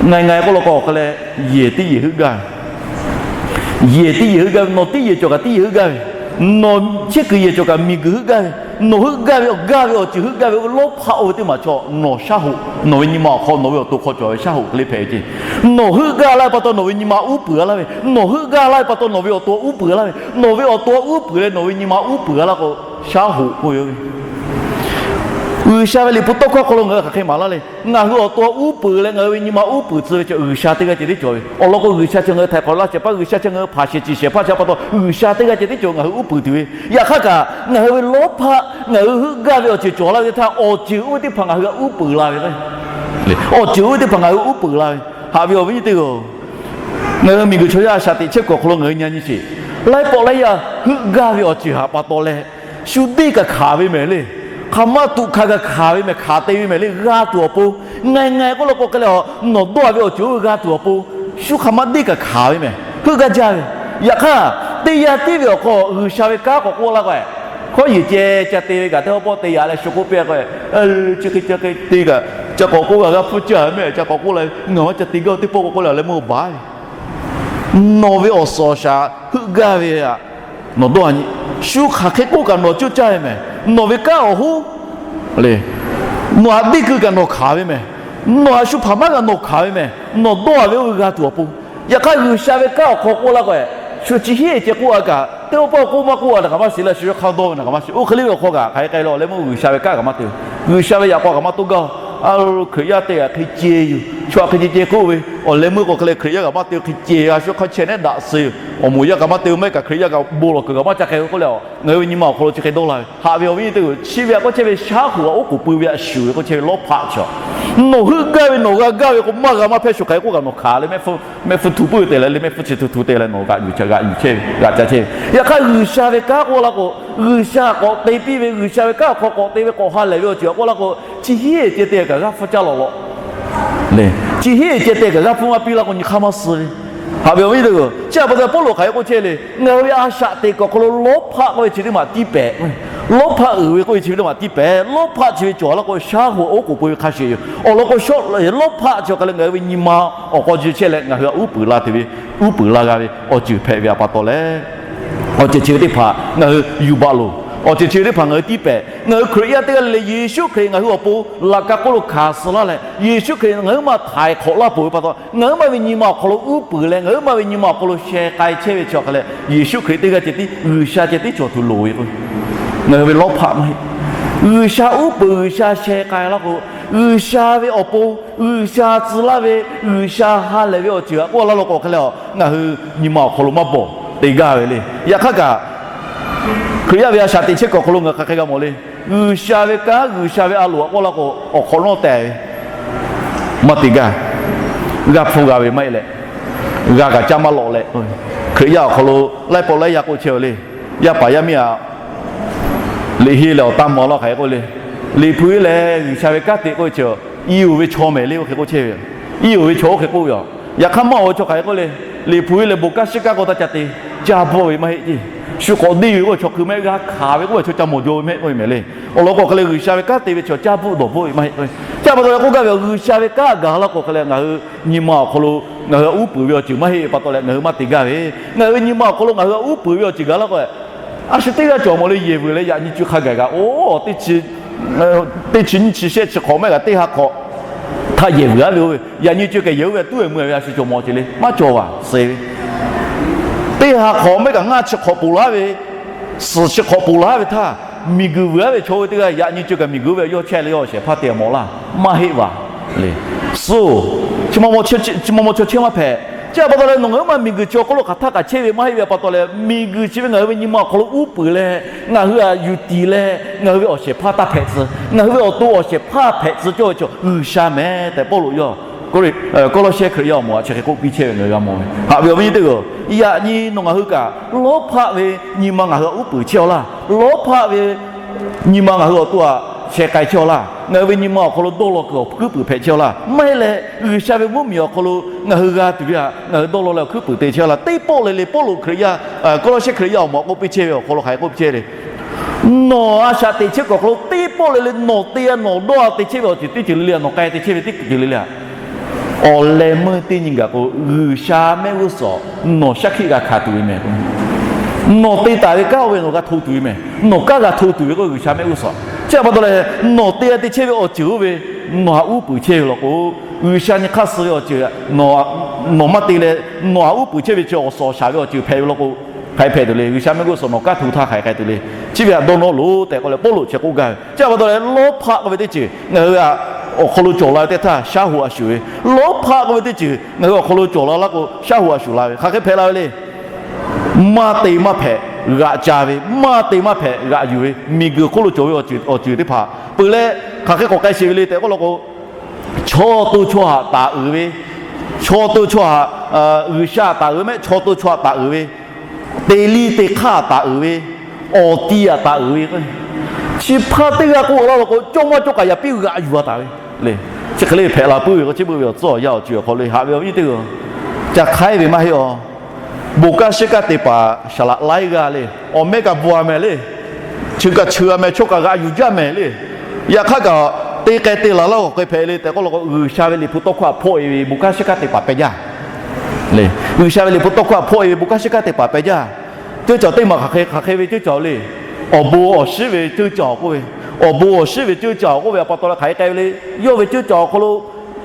ngaˬ ngaˬ k'oˆ law k'o hk'e leh, yehˬ teˇ yehˬ heuˆ gaˇ ve, yehˬ teˇ yehˬ heuˆ gaˇ ve, nawˬ teˇ yehˬ cawˬ kaꞈ teˇ yehˬ heuˆ gaˇ ve, nawˬ chehˇ kuiˬ yehˬ cawˬ kaꞈ miˬ guiˬ heuˆ gaˇ ve, nawˬ heuˆ gaˇ ve awˬ gaˇ ve awˬ ceuˬ heuˆ gaˇ ve, lawˇ hpaˆ oˇ ve teˇ maˬ chaw nawˬ shaˉ hoꞈ, nawˬ ve nyi ma awˬ hk'aw nawˬ ve awˬ to hk'aw cawˬ ve shaˉ hoꞈ hk'e le hpehꞈ ve ceˇ. Nawˬ heuˆ gaˇ laˇ ve pa taw nawˬ ve nyi ma uˉ peunˍ a laˇ ve, nawˬ heuˆ gaˇ laˇ ve pa taw nawˬ ve awˬ to uˉ peunˍ a laˇ ve, nawˬ ve awˬ to uˉ peunˍ leh nawˬ ve nyi ma uˉ peunˍ a laˇ k'o, shaˉ hoꞈ k'oˆ ve yoˬ. G'uiˬsha ve liꞈ hpu tawˇ hkawˇ hk'aw lo ngaˬ hui hk'aˬ hk'e maˍ laˇ le. Ngaˬ hui awˬ to uˉ peunˍ leh ngaˬ hui ve nyi ma uˉ peunˍ tcuh ve chi G'uiˬsha teˇ g'aˇ ceh tiˉ cawˬ ve. Awˬ lawn k'o, G'uiˬsha chi ngaˬ hui htaiˍ hk'awꞈ laˇ shehˍ hpaˇ, G'uiˬsha chi ngaˬ hui hpanˍ shehˍ ciˬ shehˍ hpaˇ chi pa taw, G'uiˬsha teˇ g'aˇ ceh tiˉ cawˬ ngaˬ hui uˉ peunˍ tuˬ ve. Yaꞈ hk'aˇ kaꞈ ngaˬ hui ve lawˇ hpaˆ ngaˬ hui heuˆ gaˇ ve awˬ ceuˬ cawˬ laˇ ve teˇ htaˇ, awˬ ceuˬ oˇ ve teˇ hpaˍ ngaˬ hui htaꞈ uˉ peunˍ la ve, awˬ ceuˬ oˇ ve teˇ hpaˍ ngaˬ hui uˉ peunˍ la ve. Haꞈ ve awˬ viˉ nyi teˇ hpaˍ-oˬ, ngaˬ hui miˬguiˬ chaw yaˇ a shaꞈ teꞈ chehˇ kuiˬ awˬ hk'aw lo ngaˬ hui nyi nyi sheˍ. Laiˉ pawˆ laiˉ yaˇ heuˆ gaˇ ve awˬ ceuˬ htaꞈ pa taw leh, shu deˇ kaꞈ hkanˍ ve mehˍ le. Hk'aˬ ma tuꞈ hkanˍ kaꞈ hkanˍ ve mehˍ, hkanˍ te ve mehˍ le. G'a tuˬ awˬ pon, ngaˬ ngaˬ k'oˆ law k'o hk'e leh, nawˬ dawˇ ve awˬ ceuˬ oˇ ve g'a tuˬ awˬ pon, shu hk'aˬ ma deˇ kaꞈ hkanˍ ve mehˍ, heuˆ gaˇ jaˇ ve. Yaꞈ hk'aˇ, teˇ yanˇ tiˉ ve awˬ hk'aw G'uiˬsha ve kanˉ k'awꞈ k'oˆ laˇ k'o, hkawˇ yeˬ ceh ca te ve kaꞈ teˇ hawˉ pawˆ te yaꞈ leh shu k'oˆ piˇ k'o, chi hk'e ca hk'e te kaꞈ ca k'awꞈ k'oˆ g'a g'aˇ hpfuhˇ caˇ mehˍ, ca k'awꞈ k'oˆ la ve, ngaˬ maˇ ca te gaˇ teˇ pawˆ k'awꞈ k'oˆ la leh meuˇ baˬ ve. Nawˬ ve awˬ suhˍ awˬ shaˍ heuˆ gaˇ ve htaꞈ nawˬ dawˇ a nyi. Shu hk'aˬ hk'e k'oˆ kaꞈ nawˬ coˇ caˇ ve mehˍ. Nawˬ ve kanˉ awˬ hoˉ le. Nawˬ htaꞈ deˇ keu kaꞈ nawˬ hkanˍ ve mehˍ. Nawˬ htaꞈ shu hpaˍ maˇ g'a nawˬ hkanˍ ve mehˍ. Nawˬ dawˇ a ve oˇ ve g'a tuˬ awˬ pon. Yaꞈ hk'aˇ, G'uiˬsha ve kanˉ awˬ hk'aw k'oˆ laˇ k'o, shu chi hiˉ ceh k'oˆ a kaꞈ, teˇ pawˆ k'oˆ maˇ k'oˆ a naˬ kaꞈ maˇ shiˍ leh, shu yawˇ hk'aˇ dawˇ ve naˬ kaꞈ maˇ shiˍ. Oˇ hk'e le ve awˬ hk'aw kaꞈ hk'aˬ hk'e k'ai leh awˬ leh meuˇ G'uiˬsha ve kanˉ kaꞈ maˇ te. G'uiˬsha ve yaꞈ k'aw kaꞈ maˇ toˇ gaˇ. A, Hkriꞈ yaˇ teˇ g'aˇ hk'e ceh yoˬ. Chaw hk'e ceh ceh k'oˆ ve awˬ leh meuˇ k'o hk'e leh Hkriꞈ yaˇ kaꞈ maˇ te, hk'e ceh a shu hk'aˇ chehˇ nehˉ daꞈ suh yoˬ. Awˬ moˍ yaˇ kaꞈ maˇ te, maˇ heˆ kaꞈ Hkriꞈ yaˇ kaꞈ bon lawˬ kuiˬ kaꞈ maˇ ca hk'e k'oˆ leh, ngaˬ hui ve nyi ma awˬ hk'aw lo chi hk'e dawˇ la ve. Haꞈ ve awˬ viˉ nyi teˇ hpaˍ-oˬ, chi ve htaꞈ k'oˆ chehˇ ve shaˉ hoꞈ htaꞈ oˉ k'oˍ pui ve htaꞈ shuˍ ve k'oˆ chehˇ ve lawˇ hpaˆ chi. Nawˬ heuˆ gaˇ ve nawˬ g'a gaˇ ve k'o, maˇ g'a maˇ hpehˇ shu hk'aˬ hk'e k'oˆ kaꞈ nawˬ hkanˍ leh, mehˆ hpfuhˇ tuˬ puiˉ te leh, leh mehˆ hpfuhˇ chi tuˬ tuˬ te leh nawˬ g'aꞈ yuˬ chehˇ ve, g'aꞈ ca chehˇ ve, g'aꞈ ca chehˇ ve. Yaꞈ hk'aˇ, G'uiˬsha ve kanˉ k'oˆ laˇ k'o, G'uiˬsha k'awꞈ te piˇ ve, G'uiˬsha ve kanˉ awˬ hk'aw k'awꞈ te ve k'awꞈ ha lehˬ ve awˬ ceuˬ htaꞈ k'oˆ laˇ k'o, chi hiˉ ceh te kaꞈ g'aˇ hpfuhˇ caˇ lawꞈ lawꞈ le. Chi hiˉ ceh te kaꞈ g'aˇ hpfuhˇ maˇ piˇ laˇ k'o, nyi hk'aˇ maˇ suh ve. Haꞈ ve awˬ viˉ teˇ hpaˍ-oˬ, chi htaꞈ pa taw Pawˇluꞈ hk'aˬ hk'e k'oˆ chehˇ le. Ngaˬ hui ve a shaꞈ teꞈ kuiˬ awˬ hk'aw lo lawˇ hpaˆ k'oˆ ve chi teˇ maˬ tiˇ pehˍ. Lawˇ hpaˆ uiˍ ve k'oˆ ve chi ve teˇ maˬ tiˇ pehˍ. Lawˇ hpaˆ chi ve cawˬ laˇ k'o, shaˉ hoꞈ oˉ k'oˍ pui ve hk'a shuˍ yoˬ. Awˬ lawn k'o, lawˇ hpaˆ chi awˬ hk'a leh ngaˬ hui ve nyi ma awˬ k'aw ji chehˇ leh ngaˬ hui htaꞈ uˉ peunˍ la tuˬ ve, uˉ peunˍ la g'a ve awˬ ceuˬ hpehꞈ ve htaꞈ pa taw leh, awˬ ceuˬ chi ve teˇ hpaˍ ngaˬ hui yuˬ baˬ loˬ. Awˬ ceuˬ chi ve teˇ hpaˍ ngaˬ hui tiˇ pehˍ. Ngaˬ hui Hkriꞈ yaˇ teˇ g'aˇ le le Yeˍsuˆ Hkriꞈ ngaˬ hui awˬ pon laꞈ ka hk'oˆ lo hkanˍ suh laˇ leh, Yeˍsuˆ Hkriꞈ ngaˬ huiˉ ma htaiˍ hk'awꞈ laˇ peuˬ ve pa taw, ngaˬ huiˉ ma ve nyi ma awˬ hk'aw lo uˉ peunˍ leh, ngaˬ huiˉ ma ve nyi ma awˬ hk'aw lo sheh k'ai chehˇ ve chi awˬ hk'a leh, Yeˍsuˆ Hkriꞈ teˇ g'aˇ ceh tiˉ, G'uiˬsha ceh tiˉ cawˬ tuˬ loˍ ve k'o, ngaˬ hui ve lawˇ hpaˆ maˇ heˆ. G'uiˬsha uˉ peunˍ, G'uiˬsha sheh k'ai laˇ k'o, G'uiˬsha ve awˬ pon G'uiˬsha tcuh laˇ ve, G'uiˬsha ha lehˬ ve awˬ ceuˬ htaꞈ k'oˆ laˇ law k'o hk'e leh, ngaˬ hui nyi ma awˬ hk'aw lo maˇ bawˬ te gaˇ ve le. Yaꞈ hk'aˇ kaꞈ, Hkriꞈ yaˇ ve a shaꞈ teꞈ chehˇ kuiˬ awˬ hk'aw lo ngaˬ hk'aˬ hk'e g'a mawˬ le. G'uiˬsha ve kanˉ, G'uiˬsha ve a loˍ htaꞈ k'oˆ laˇ k'o, awˬ hk'awꞈ nawˉ tehꞈ ve maˇ te gaˇ. G'a hpfuhˇ g'a ve maˇ heˆ leh, g'a kaꞈ caˇ maˇ lawꞈ leh, Hkriꞈ yaˇ awˬ hk'aw lo laiˉ pawˆ laiˉ yaˇ k'oˆ chehˇ ve le. Yaˇ paˍ yaˇ miˇ aꞈ, liꞈ henˇ lehˬ awˬ tanˇ maw laˇ hk'aˬ hk'e k'oˆ le. Liꞈ hpu henˇ lehˬ G'uiˬsha ve kanˉ te k'oˆ ve chi, i oˬ ve chaw mehˍ le oˇ hk'e k'oˆ chehˇ ve. I oˬ ve chaw oˇ hk'e k'oˆ ve yoˬ. Yaꞈ hk'aˇ maˇ oˬ ve chaw hk'aˬ hk'e k'oˆ le. Liꞈ hpu henˇ lehˬ bon kanˉ shiˉ kanˉ k'o taˇ ca te, caˇ bvuhˆ ve maˇ heˆ ceˇ. Shu k'awꞈ deˇ ve k'oˆ ve chaw hkui mehˆ, g'a hkanˍ ve k'oˆ ve chaw ca mawˬ jaw ve mehˆ k'oˆ ve mehˍ le. Awˬ lawn k'o hk'e leh G'uiˬsha ve kanˉ te ve chaw caˇ bvuhˆ dawˬ bvuhˆ ve maˇ heˆ k'o, caˇ pa taw leh k'oˆ gaˇ ve, G'uiˬsha ve kanˉ gaˬ laˇ k'o hk'e leh ngaˬ hui nyi ma awˬ hk'aw lo ngaˬ hui uˉ peunˍ ve awˬ ceuˬ maˇ heˆ ve pa taw leh ngaˬ hui maˇ te gaˇ ve. Ngaˬ hui ve nyi ma awˬ hk'aw lo ngaˬ hui uˉ peunˍ ve awˬ ceuˬ gaˬ laˇ k'o, a shu teˇ g'aˇ cawˬ mawˬ le. Yehˬ vuiˬ leh yaꞈ nyi cuˇ hk'a gaˬ kaꞈ, oˇ, teˇ chi nyiˇ chi shehˆ chi hk'awꞈ mehˆ kaꞈ teˇ ha hk'awꞈ htaˇ yehˬ vuiˬ aˉ ve oˇ ve, yaꞈ nyi co kehˬ yehˬ oˇ ve tuˉ ve mui ve a shu cawˬ mawˬ ce le, maˇ cawˬ vaˬ suh ve. Teˇ ha hk'awꞈ mehˆ kaꞈ ngaˇ chi hk'awꞈ ponˬ laˇ ve, suhˍ chi hk'awꞈ ponˬ laˇ ve htaˇ, miˬguiˬ vuiˬ aˉ ve chaw oˇ ve teˇ g'aˇ yaꞈ nyi co kaꞈ miˬguiˬ oˇ ve yawˇ chehˇ leh yawˇ awˬ shehˍ hpaˇ te mawˬ laˇ maˇ heˆ vaˬ le. Suh, chi ma mawˬ chaw chehˇ maˇ hpehꞈ. Chi a pa taw leh nawˬ ngaˬ hui ma miˬguiˬ chi awˬ hk'aw lo hk'aˬ htaˇ kaꞈ chehˇ ve maˇ heˆ ve a pa taw leh, miˬguiˬ chi ve ngaˬ hui ve nyi ma awˬ hk'aw lo uˉ peunˍ leh, ngaˬ hui htaꞈ yuˬ tiˍ leh, ngaˬ hui ve awˬ shehˍ hpaˇ taˇ hpehꞈ tcuh, ngaˬ hui ve awˬ to awˬ shehˍ hpaˇ hpehꞈ tcuh cawˇ ve chaw G'uiˬsha mehˍ tehꞈ Pawˇluꞈ yawˇ Kawˇlawˇshehˇ Hkriꞈ yaˇ awˬ moˍ a chi hk'e k'oˆ piˇ chehˇ ve ngaˬ hui g'a mawˬ ve. Haꞈ ve awˬ viˉ nyi teˇ g'aˇ, yaꞈ nyi nawˬ ngaˬ hui kaꞈ lawˇ hpaˆ ve nyi ma ngaˬ hui htaꞈ uˉ peunˍ chehˇ aw laˇ. Lawˇ hpaˆ ve nyi ma ngaˬ hui awˬ to htaꞈ sheh k'ai chehˇ aw laˇ. Ngaˬ hui ve nyi ma awˬ hk'aw lo dawˇ law kuiˬ awˬ hkuiˉ puiˍ hpehꞈ chehˇ aw laˇ. Maˇ heˆ leh, G'uiˬsha ve mvuhˇmiˬ awˬ hk'aw lo ngaˬ hui g'a tuˬ ve htaꞈ ngaˬ hui dawˇ law leh awˬ hkuiˉ puiˍ te chehˇ aw laˇ. Teˇ pawˆ le le Pawˇluꞈ Hkriꞈ yaˇ, Kawˇlawˇshehˇ Hkriꞈ yaˇ awˬ moˍ k'oˆ piˇ chehˇ ve awˬ hk'aw lo hk'aˬ hk'e k'oˆ piˇ chehˇ le. Nawˬ a shaꞈ teꞈ chehˇ kuiˬ awˬ hk'aw lo teˇ pawˆ le le nawˬ te a nawˬ dawˇ a te chehˇ ve awˬ ceuˬ teˇ ceuˬ le le a nawˬ k'ai te chehˇ ve teˇ ceuˬ le le a, awˬ leh meuˇ teˇ nyi gaˬ k'o, G'uiˬsha mehˆ g'uˇ suhˍ nawˬ shaˉ hkiˆ g'a hkanˍ tuˬ ve mehˍ. Nawˬ te taˍ ve kanˉ oˇ ve nawˬ g'a hto tuˬ ve mehˍ. Nawˬ kanˉ g'a hto tuˬ ve k'o, G'uiˬsha mehˆ g'uˇ suhˍ. Chi a pa taw leh, nawˬ te a te chehˇ ve awˬ ceuˬ oˇ ve nawˬ htaꞈ uˉ peunˍ chehˇ ve law k'o, G'uiˬsha nyi hk'aˇ suh ve awˬ ceuˬ nawˬ maˇ te leh, nawˬ htaꞈ uˉ peunˍ chehˇ ve chi awˬ suhˍ awˬ shaˍ ve awˬ ceuˬ hpehꞈ ve law k'o, hk'aˬ hk'e hpehꞈ tuˬ le. G'uiˬsha mehˆ g'uˇ suhˍ nawˬ kanˉ hto htaˇ hk'aˬ hk'e k'ai tuˬ le. Chi ve htaꞈ dawˇ nawˇ loˬ tehꞈ k'oˆ leh Pawˇluꞈ chi k'oˆ gaˇ ve. Chi a pa taw leh, lawˇ hpaˆ k'oˆ ve teˇ ceuˬ ngaˬ hui awˬ hk'aw lo cawˬ la ve teˇ htaˇ shaˉ hoꞈ a shuˍ ve, lawˇ hpaˆ k'oˆ ve teˇ ceuˬ ngaˬ hui awˬ hk'aw lo cawˬ la laˇ k'o, shaˉ hoꞈ a shuˍ la ve hk'aˬ hk'e hpehꞈ la ve le. Maˇ te maˇ hpehꞈ g'aꞈ ca ve, maˇ te maˇ hpehꞈ g'aꞈ yuˬ ve, miˬguiˬ hk'oˆ lo cawˬ ve awˬ ceuˬ teˇ hpaˍ peuˬ leh, hk'aˬ hk'e k'awꞈ k'ai sheˍ ve le tehꞈ k'oˆ law k'o, chaw to chaw htaꞈ taˍ uiˍ ve, chaw to chaw htaꞈ, G'uiˬsha taˍ uiˍ mehˆ, chaw to chaw htaꞈ taˍ uiˍ ve, teˇ liˇ teˇ hk'aˇ taˍ uiˍ ve, awˬ ti htaꞈ taˍ uiˍ ve, chi hpaˇ teˇ g'aˇ k'oˆ laˇ law k'o, cawˇ maˇ cawˇ kaꞈ yaꞈ piˇ g'aꞈ yuˬ a taˍ ve le. Chi hk'e le hpehꞈ la puiˉ ve k'o, chi beuꞈ ve awˬ tcuhˉ awˬ yaˇ awˬ ceuˬ awˬ hk'aw le haꞈ ve awˬ viˉ teˇ g'aˇ, ca hk'aiˉ ve maˇ heˆ aˬ. Bon kanˉ shiˉ kanˉ te paˍ saˍ laꞈ laiˉ g'aˇ le, awˬ mehˆ kaꞈ bvuhꞈ a mehˍ le. Chi kaꞈ cheu a mehˍ, chaw kaꞈ g'aꞈ yuˬ jaˇ mehˍ le. Yaꞈ hk'aˇ kaꞈ, te k'ai te laˬ laˇ k'o hk'e hpehꞈ le tehꞈ k'oˆ law k'o, G'uiˬsha ve liꞈ hpu tawˇ hkawˇ htaꞈ hpawˆ e ve bon kanˉ shiˉ kanˉ te paˍ pehˇ jaˇ le. G'uiˬsha ve liꞈ hpu tawˇ hkawˇ htaꞈ hpawˆ e ve bon kanˉ shiˉ kanˉ te paˍ pehˇ jaˇ. Ceuˇ caˬ teˇ maˬ hk'aˬ hk'e hk'aˬ hk'e ve ceuˇ caˬ le. Awˬ bon awˬ shinˉ ve ceuˇ caˬ k'oˆ ve, awˬ bon awˬ shinˉ ve ceuˇ caˬ k'oˆ ve a pa taw leh hk'aˬ hk'e k'ai ve le. Yawˇ ve ceuˇ caˬ awˬ hk'aw lo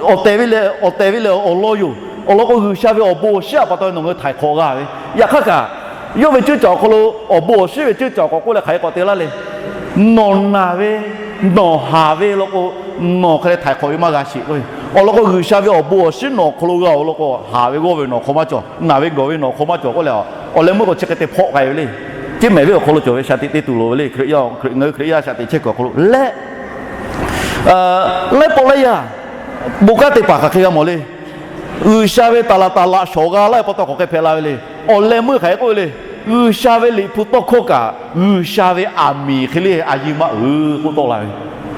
awˬ tehˬ ve leh awˬ tehˬ ve leh awˬ lawn yoˬ. Awˬ lawn k'o, G'uiˬsha ve awˬ bon awˬ shinˉ a pa taw nawˬ ngaˬ hui htaiˍ hk'awꞈ g'a ve. Yaꞈ hk'aˇ kaꞈ, yawˇ ve ceuˇ caˬ awˬ hk'aw lo awˬ bon awˬ shinˉ ve ceuˇ caˬ k'awꞈ k'oˆ leh hk'aˬ hk'e k'awꞈ te laˇ le. Nawˬ naˬ ve, nawˬ haˍ ve law k'o, nawˬ hk'e leh htaiˍ hk'awꞈ ve maˇ g'a sheˍ k'o, awˬ lawn k'o, G'uiˬsha ve awˬ bon awˬ shinˉ nawˬ awˬ hk'aw lo g'a oˬ law k'o, haˍ ve g'awˇ ve nawˬ hk'aw maˇ cawˬ, naˬ ve gawˬ ve nawˬ hk'aw maˇ cawˬ k'oˆ leh, awˬ leh meuˇ k'awꞈ chi hk'e te hpawˆ k'ai ve le. Ceˇ mehˍ ve awˬ hk'aw lo cawˬ ve shaˍ tiꞈ te tuˬ loˍ ve le. Hkriꞈ yaˇ, ngaˬ hui Hkriꞈ yaˇ shaˍ tiꞈ chehˇ kuiˬ awˬ hk'aw lo leh, laiˉ pawˆ laiˉ yaˇ bon kanˉ te paˍ hk'aˬ hk'e g'a mawˬ le. G'uiˬsha ve taˍ laˍ taˍ laꞈ shawˍ g'a laˇ ve pa taw k'awꞈ hk'e hpehꞈ la ve le. Awˬ leh meuˇ hk'aˬ hk'e k'oˆ ve le. G'uiˬsha ve liꞈ hpu tawˇ hkawˇ kaꞈ G'uiˬsha ve aˬ miˍ hk'e le a yeˇ maˇ uiˍ k'oˆ tawˆ la ve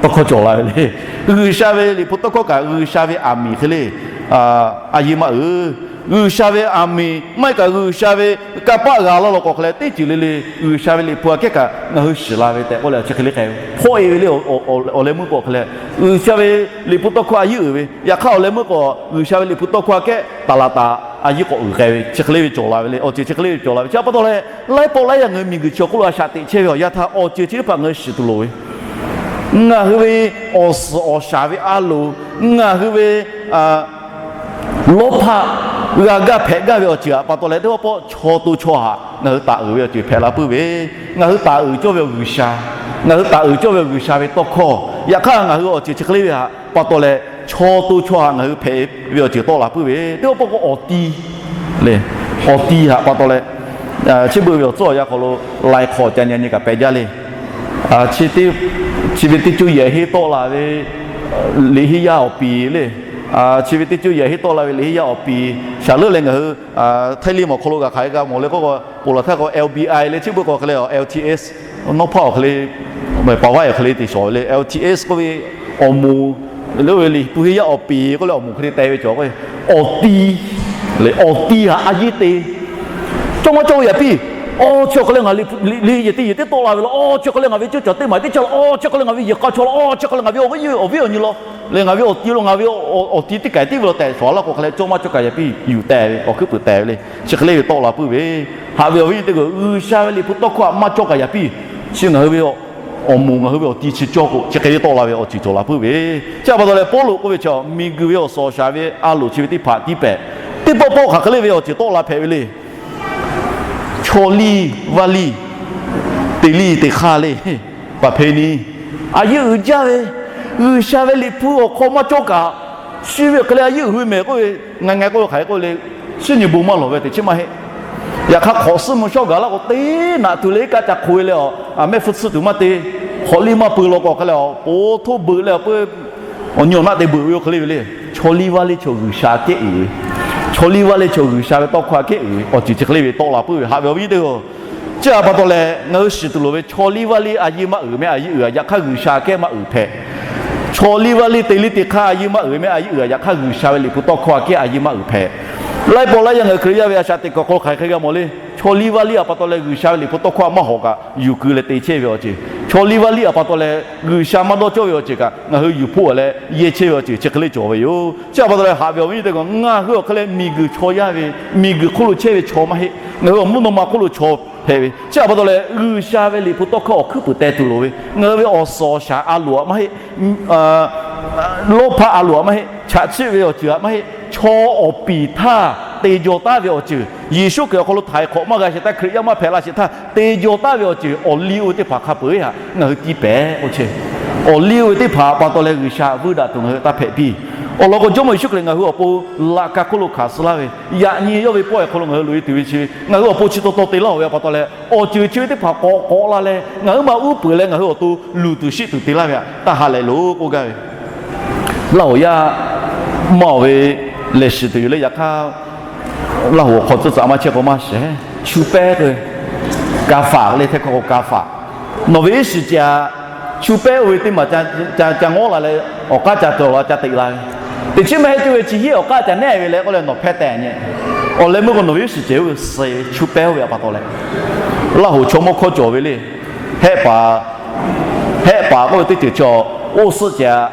tawˇ hkawˇ cawˬ la ve le. G'uiˬsha ve liꞈ hpu tawˇ hkawˇ kaꞈ G'uiˬsha ve aˬ miˍ hk'e le a yeˇ maˇ uiˍ. G'uiˬsha ve aˬ miˍ maˇ heˆ kaꞈ G'uiˬsha ve kanˇ paˆ g'a laˇ law k'o hk'e leh teˇ ceuˬ le le G'uiˬsha ve liꞈ hpu aꞈ kehˉ kaꞈ ngaˬ hui shiˍ la ve tehꞈ k'oˆ leh chi hk'e le k'ai ve hpawˆ e ve le. Awˬ leh meuˇ k'o hk'e leh G'uiˬsha ve liꞈ hpu tawˇ hkawˇ a yeˇ uiˍ ve, yaꞈ hk'aˇ awˬ leh meuˇ k'o G'uiˬsha ve liꞈ hpu tawˇ hkawˇ aꞈ kehˉ taˍ laˍ taˍ a yeˇ k'awꞈ uiˍ k'ai ve chi hk'e le ve cawˬ la ve le. Awˬ ceuˬ chi hk'e le ve cawˬ la ve chi a pa taw leh, laiˉ pawˆ laiˉ yaˇ ngaˬ hui miˬguiˬ chi awˬ hk'oˆ lo a shaꞈ teꞈ chehˇ ve awˬ yanˇ htaˇ awˬ ceuˬ chi teˇ hpaˍ ngaˬ hui shiˍ tuˬ loˍ ve, ngaˬ hui ve awˬ suhˍ awˬ shaˍ ve a loˍ, ngaˬ hui ve lawˇ hpaˆ g'a gaˇ hpehꞈ gaˇ ve awˬ ceuˬ aꞈ pa taw leh teˇ pawˆ pawˆ chaw to chaw htaꞈ ngaˬ hui taˍ uiˍ ve awˬ ceuˬ hpehꞈ la puiˉ ve, ngaˬ hui taˍ uiˍ cawˇ ve awˬ G'uiˬsha, ngaˬ hui taˍ uiˍ cawˇ ve awˬ G'uiˬsha ve tawˇ hkawˇ. Yaꞈ hk'aˇ ngaˬ hui awˬ ceuˬ chi hk'e le ve htaꞈ pa taw leh, chaw to chaw htaꞈ ngaˬ hui hpehꞈ ve awˬ ceuˬ tawˆ la puiˉ ve teˇ pawˆ pawˆ k'o awˬ ti le. Awˬ ti htaꞈ pa taw leh, chi beuꞈ ve awˬ tcuhˉ awˬ yanˇ hk'aw lo lai hk'awꞈ ca nyi nyi kaꞈ pehˬ jaˇ le. Chi ve teˇ ceuˬ yehˬ henˇ tawˆ la ve liꞈ henˇ yaˇ awˬ piˍ le. Chi ve teˇ ceuˬ yehˬ henˇ tawˆ la ve liꞈ henˇ yaˇ awˬ piˍ shaˍ leuˉ leh ngaˬ hui Htaiˇ liˇ mawˬ hk'aw lo g'a hk'aˬ hk'e g'a mawˬ le k'oˆ k'o, ponˬ laˬ htaˇ k'o L B I le, chi beuꞈ k'o hk'e le L T S, nawˉ hpaˇ awˬ hk'e le, paˍ vaˇ awˬ hk'e le te shawˍ ve le. L T S k'oˆ ve awˬ moˍ le, oˇ ve liꞈ hpu henˇ yaˇ awˬ piˍ k'oˆ leh awˬ moˍ hk'e le teh ve cawˬ k'o, awˬ ti le, awˬ ti htaꞈ a yeˇ te cawˇ maˇ cawˇ ve yaꞈ piˇ. Awˬ chi awˬ hk'e leh ngaˬ liꞈ henˇ yehˬ teˇ yehˬ teˇ tawˆ la ve la, awˬ chi awˬ hk'e leh ngaˬ ve ceuˇ caˬ teˇ maˬ teˇ caˇ la, awˬ chi awˬ hk'e leh ngaˬ ve yehˬ k'a chaw la, awˬ chi awˬ hk'e leh ngaˬ ve awˬ viˉ awˬ nyi la, leh ngaˬ ve awˬ ti lo ngaˬ ve awˬ ti teˇ kaiˬ tiˉ ve la tehꞈ shawˍ laˇ k'o hk'e leh cawˇ maˇ cawˇ kaꞈ yaꞈ piˇ yuˬ teh ve awˬ hkuiˉ puiˍ teh ve le. Chi hk'e le ve tawˆ la puiˉ ve, haꞈ ve awˬ viˉ teˇ g'aˇ G'uiˬsha ve liꞈ hpu tawˇ hkawˇ htaꞈ maˇ cawˇ kaꞈ yaꞈ piˇ chi ngaˬ hui ve awˬ moˍ ngaˬ hui ve awˬ ti chi cawˇ k'o, chi hk'e le tawˆ la ve awˬ ceuˬ cawˬ la puiˉ ve. Chi htaꞈ pa taw leh Pawˇluꞈ k'oˆ ve chi, miˬguiˬ ve awˬ suhˍ awˬ shaˍ ve a loˍ chi ve teˇ hpaˍ tiˇ pehˍ, teˇ pawˆ pawˆ hk'aˬ hk'e le ve awˬ ceuˬ tawˆ la hpehꞈ ve le. Chaw liˇ vaˇ liˇ, teꞈ liˇ teꞈ hk'aˇ le, paˍ hpeˇ ni, a yeˇ uiˍ jaˇ ve, G'uiˬsha ve Liꞈ hpu awˬ hk'aw maˇ cawˇ kaꞈ, shu ve awˬ hk'e leh a yeˇ uiˍ ve mehˍ k'oˆ ve, ngaˬ ngaˬ k'oˆ ve hk'aˬ hk'e k'oˆ le, shinˉ nyi bon maˇ lawˬ ve teꞈ chiˉ maˇ heˆ. Yaꞈ hk'aˇ hk'awꞈ suhˉ mvuh shawˉ gaˬ laˇ k'o, teˇ naꞈ tuˬ le kaˆ ca hk'oꞈ e leh a, a mehˆ hpfuhˇ tsuhˇ tuˬ maˇ te, hk'awꞈ liˇ maˇ peu law k'o hk'e leh a, po htoˇ beuꞈ leh a peuˬ, awˬ nyi awˬ naˆ te beuꞈ ve oˇ hk'e le ve le. Chaw liˇ vaˇ liˇ chaw G'uiˬsha kehˉ uiˍ ve, chaw liˇ vaˇ liˇ chaw G'uiˬsha ve tawˇ hkawˇ a kehˉ uiˍ ve awˬ ceuˬ chi hk'e le ve tawˆ la puiˉ ve haꞈ ve awˬ viˉ teˇ-oˬ. Chi htaꞈ pa taw leh ngaˬ hui shiˍ tuˬ loˍ ve chaw liˇ vaˇ liˇ a yeˇ maˇ uiˍ meh a yeˇ uiˍ a, yaꞈ hk'aˇ G'uiˬsha kehˉ maˇ uiˍ hpehꞈ. Chaw liˇ vaˇ liˇ teꞈ liˇ teꞈ hk'aˇ a yeˇ maˇ uiˍ meh a yeˇ uiˍ a, yaꞈ hk'aˇ G'uiˬsha ve Liꞈ hpu tawˇ hkawˇ a kehˉ a yeˇ maˇ uiˍ hpehꞈ. Laiˉ pawˆ laiˉ yaˇ ngaˬ hui Hkriꞈ yaˇ ve a shaꞈ teꞈ kuiˬ awˬ hk'aw lo hk'aˬ hk'e g'a mawˬ le. Chaw liˇ vaˇ liˇ a pa taw leh G'uiˬsha ve Liꞈ hpu tawˇ hkawˇ a maˇ hawˍ kaꞈ yuˬ keu leh te chehˇ ve awˬ ceuˬ, chaw liˇ vaˇ liˇ a pa taw leh G'uiˬsha maˇ dawˇ cawˇ ve awˬ ceuˬ kaꞈ ngaˬ hui yuˬ hpoˆ leh yehˇ chehˇ ve awˬ ceuˬ chi hk'e le cawˬ ve yoˬ. Chi htaꞈ pa taw leh haꞈ ve awˬ viˉ teˇ hpaˍ, ngaˬ hui awˬ hk'e leh miˬguiˬ chaw yaˇ ve, miˬguiˬ hk'oˆ lo chehˇ ve chaw maˇ heˆ. Ngaˬ hui awˬ mvuhˇ naw ma hk'oˆ lo chaw hpehꞈ ve. Chi htaꞈ pa taw leh G'uiˬsha ve Liꞈ hpu tawˇ hkawˇ awˬ hkuiˉ puiˍ teh tuˬ loˍ ve, ngaˬ hui ve awˬ suhˍ awˬ shaˍ a loˍ aꞈ maˇ heˆ, lawˇ hpaˆ a loˍ aꞈ maˇ heˆ, chaꞈ chiˆ ve awˬ ceuˬ aꞈ maˇ heˆ, chaw awˬ piˍ htaˇ te jaw taˉ ve awˬ ceuˬ, Yeˍsuˆ Hkriꞈ awˬ hk'aw lo htaiˍ hk'awꞈ maˇ g'a shehˍ htaˇ, Hkriꞈ yaˇ maˇ hpehꞈ la shehˍ htaˇ te jaw taˉ ve awˬ ceuˬ, awˬ liˇ oˇ ve teˇ hpaˍ hk'a peuˬ htaꞈ ngaˬ hui tiˇ pehˍ k'o chehˇ. Awˬ liˇ oˇ ve teˇ hpaˍ pa taw leh G'uiˬsha vuiˇ daꞈ tuˬ ngaˬ hui taˇ hpehꞈ piˇ. Awˬ lawn k'o, Jawˇmawˇ Yeˍsuˆ Hkriꞈ ngaˬ hui awˬ pon laꞈ ka hk'oˆ lo hkanˍ suh laˇ ve, yaꞈ nyi yawˇ ve pawehˇ awˬ hk'aw lo ngaˬ hui loꞈ e tuˬ ve chi ve ngaˬ hui awˬ pon chi taw taw te laˇ-oˬ ve pa taw leh, awˬ ceuˬ chi ve teˇ hpaˍ k'awꞈ k'awꞈ la leh ngaˬ huiˉ ma uˉ peunˍ leh ngaˬ hui awˬ to luˬ tuˬ shiˆ tuˬ te laˇ ve htaꞈ taˇ ha lehˬ loˬ k'oˆ gaˇ ve. Laˇ hoˍ yaˇ maˇ oˬ ve lehˬ shiˍ tuˬ yoˬ le. Yaꞈ hk'aˇ, Laˇ hoˍ awˬ hk'aw tcuhˉ tcuhˉ maˇ chehˇ k'o maˇ shehˍ. Chu pehˇ k'o, ka faˍ le, hteˇ hkawˇ k'o ka faˍ. Nawˬ ve iˉ shiˍ cehˬ, chu pehˇ oˇ ve teˇ maˬ ca ngawˉ la leh, awˬ k'aˉ ca cawˬ la ca teꞈ la ve, teꞈ chiˉ maˇ heˆ. Cuˇ ve chi hiˆ awˬ k'aˉ ca nehˉ ve leh k'oˆ leh nawˬ hpehˇ tehꞈ nyi. Awˬ leh meuˇ k'o nawˬ ve iˉ shiˍ cehˬ oˇ ve suh ve chu pehˇ oˇ ve pa taw leh, Laˇ hoˍ chaw mawˇ hkawˇ cawˬ ve le. Hehˆ paˍ, hehˆ paˍ k'oˆ ve teˇ ceuˬ chaw, oˇ suhˆ cehˬ,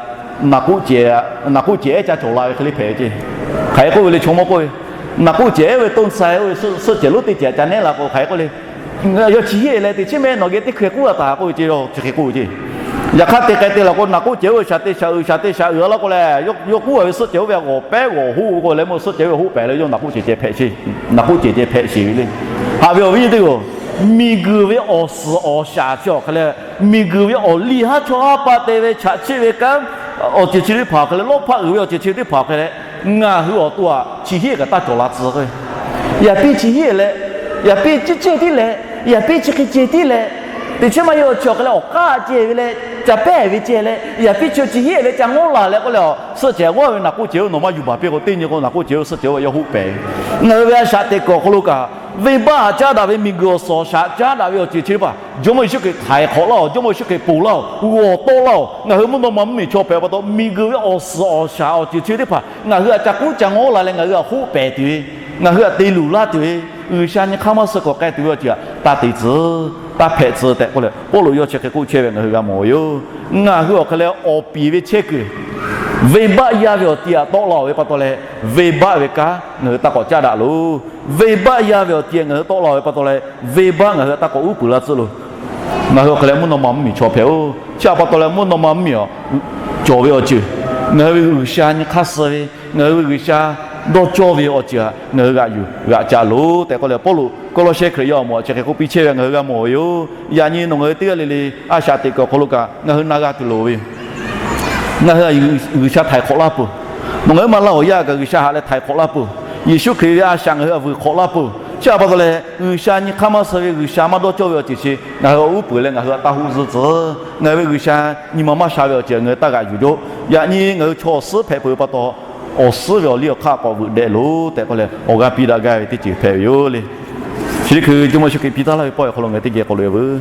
naˍ k'oˆ cehˬ, naˍ k'oˆ cehˬ ehˉ ca cawˬ la ve hk'e le hpehꞈ ve ceˇ. Hk'aˬ hk'e k'oˆ ve le chaw mawˇ k'oˆ ve, naˍ k'oˆ cehˬ ehˉ ve toˇ saiˍ oˇ ve suhˆ cehˬ lonˉ teˇ cehˬ ca nehˉ la k'o hk'aˬ hk'e k'oˆ le, yaˇ chi hiˆ leh teꞈ chiˉ mehˆ nawˬ geh teˇ hkui k'oˆ a taˍ k'oˆ ve ceˇ, chi hk'e k'oˆ ve ceˇ. Yaꞈ hk'aˇ te k'ai te la k'o, naˍ k'oˆ cehˬ oˇ ve shaˍ te shaˍ uiˍ shaˍ te shaˍ uiˍ a laˇ k'o leh, yawˇ k'oˆ a ve suhˆ cehˬ oˇ ve a g'awˬ pehˉ g'awˬ hoˆ ve k'o leh meuˇ suhˆ cehˬ oˇ ve hoˆ pehˍ leh yawˇ naˍ k'oˆ cehˬ ceh hpehꞈ sheˍ, naˍ k'oˆ cehˬ ceh hpehꞈ sheˍ ve le. Haꞈ ve awˬ viˉ nyi teˇ hpaˍ-oˬ, miˬguiˬ ve awˬ suhˍ awˬ shaˍ chi awˬ hk'e leh, miˬguiˬ ve awˬ liˇ haˉ chaw haˉ pa te ve chaꞈ chiˆ ve kanˉ awˬ ceuˬ chi teˇ hpaˍ awˬ hk'e leh, lawˇ hpaˆ uiˍ ve awˬ ceuˬ chi teˇ hpaˍ awˬ hk'e leh, ngaˬ hui awˬ to aꞈ chi hiˆ kaꞈ taˇ cawˬ la tcuh k'o, yaꞈ piˇ chi hiˆ leh, yaꞈ piˇ ciˇ cehˇ tiˉ leh, yaꞈ piˇ chi hk'e ceh tiˉ leh, teꞈ chiˉ maˇ heˆ awˬ chi awˬ hk'e leh awˬ k'aˉ ceh ve leh, ca pehˇ ve ceh leh, yaꞈ piˇ chi chi hiˆ leh ca ngawˉ la leh k'oˆ leh, suhˆ cehˬ g'awˇ ve naˍ k'oˆ cehˬ oˇ ve nawˬ maˇ yuˬ baˬ piˇ k'o, teˇ nyi k'o naˍ k'oˆ cehˬ oˇ ve suhˆ cehˬ oˇ ve yawˇ hoˆ pehˍ ve. Ngaˬ hui ve a shaꞈ teꞈ kuiˬ awˬ hk'aw lo kaꞈ, venˇbaˆ haꞈ caˉ daꞈ ve miˬguiˬ awˬ suhˍ awˬ shaˍ caˉ daꞈ ve awˬ ceuˬ chi teˇ hpaˍ Jawˇmawˇ Yeˍsuˆ Hkriꞈ htaiˍ hk'awꞈ laˇ-oˬ, Jawˇmawˇ Yeˍsuˆ Hkriꞈ ponˬ laˇ-oˬ, g'awˬ tawˆ laˇ-oˬ. Ngaˬ hui mvuhˇ naw ma mvuhˇmiˬ chaw hpehꞈ pa taw, miˬguiˬ ve awˬ suhˍ awˬ shaˍ awˬ ceuˬ chi teˇ hpaˍ ngaˬ hui aꞈ ca k'oˆ ca ngawˉ la leh ngaˬ hui aꞈ hoˆ pehˍ tuˬ ve, ngaˬ hui aꞈ te luˬ laˇ tuˬ ve, G'uiˬsha nyi hk'aˇ maˇ suh k'awꞈ k'ai tuˬ ve awˬ ceuˬ aꞈ taˇ te tcuh, taˇ hpehꞈ tcuh tehꞈ k'oˆ leh, Pawˇluꞈ yawˇ chi hk'e k'oˆ chehˇ ve ngaˬ hui g'a mawˬ ve yoˬ. Ngaˬ hui awˬ hk'e leh awˬ piˍ ve chehˇ kuiˬ, venˇbaˆ yaˇ ve awˬ ti aꞈ tawˆ la-oˬ ve pa taw leh, venˇbaˆ ve kanˉ ngaˬ hui taˇ k'awꞈ caˉ daꞈ loˬ. Venˇbaˆ yaˇ ve awˬ ti aꞈ ngaˬ hui tawˆ la-oˬ ve pa taw leh, venˇbaˆ ngaˬ hui aꞈ taˇ k'awꞈ uˉ peunˍ laˇ tcuhˉ loˬ. Ngaˬ hui awˬ hk'e leh mvuhˇ naw ma mvuhˇmiˬ chaw hpehꞈ-oˬ. Chi htaꞈ pa taw leh mvuhˇ naw ma mvuhˇmiˬ awˬ cawˬ ve awˬ ceuˬ, ngaˬ hui ve G'uiˬsha nyi hk'aˇ suh ve, ngaˬ hui ve G'uiˬsha dawˇ cawˇ ve awˬ ceuˬ aꞈ ngaˬ hui g'aꞈ yuˬ g'aꞈ caꞈ loˬ tehꞈ k'oˆ leh, Pawˇluꞈ Kawˇlawˇsehˇ Hkriꞈ yaˇ awˬ moˍ aꞈ chi hk'e k'oˆ piˇ chehˇ ve ngaˬ hui g'a mawˬ ve yoˬ. Yaꞈ nyi nawˬ ngaˬ hui teˇ g'aˇ le le a shaꞈ teꞈ kuiˬ awˬ hk'aw lo kaꞈ ngaˬ hui na g'a tuˬ loˍ ve yoˬ. Ngaˬ hui G'uiˬsha htaiˍ hk'awꞈ laˇ peuˬ. Nawˬ ngaˬ hui ma Laˇ hoˍ yaˇ kaꞈ G'uiˬsha haꞈ leh htaiˍ hk'awꞈ laˇ peuˬ. Yeˍsuˆ Hkriꞈ ve a shaꞈ ngaˬ hui aꞈ vuiˬ hk'awꞈ laˇ peuˬ. Chi htaꞈ pa taw leh G'uiˬsha nyi hk'aˇ maˇ suh ve, G'uiˬsha maˇ dawˇ cawˇ ve awˬ ceuˬ chi ngaˬ hui aꞈ uˉ peunˍ leh ngaˬ hui aꞈ taˇ hoˆ zuhˇ tcuh. Ngaˬ hui ve G'uiˬsha nyi ma maˇ sha ve awˬ ceuˬ ngaˬ hui taˇ g'aꞈ yuˬ jaw. Yaꞈ nyi ngaˬ hui chaw awˬ suhˉ hpehꞈ peuˬ ve pa taw, awˬ suhˉ ve awˬ liˇ awˬ hk'aˇ k'awꞈ veuꞈ deh loˬ tehꞈ k'oˆ leh awˬ g'aˇ piˇ daꞈ gaˇ ve teˇ ceuˬ hpehꞈ ve yoˬ le. Chi teˇ hkui Jawˇmawˇ Yeˍsuˆ Hkriꞈ piˇ taˉ laˇ ve pawˆ awˬ hk'aw lo ngaˬ hui teˇ geh k'awꞈ loꞈ-e veuˬ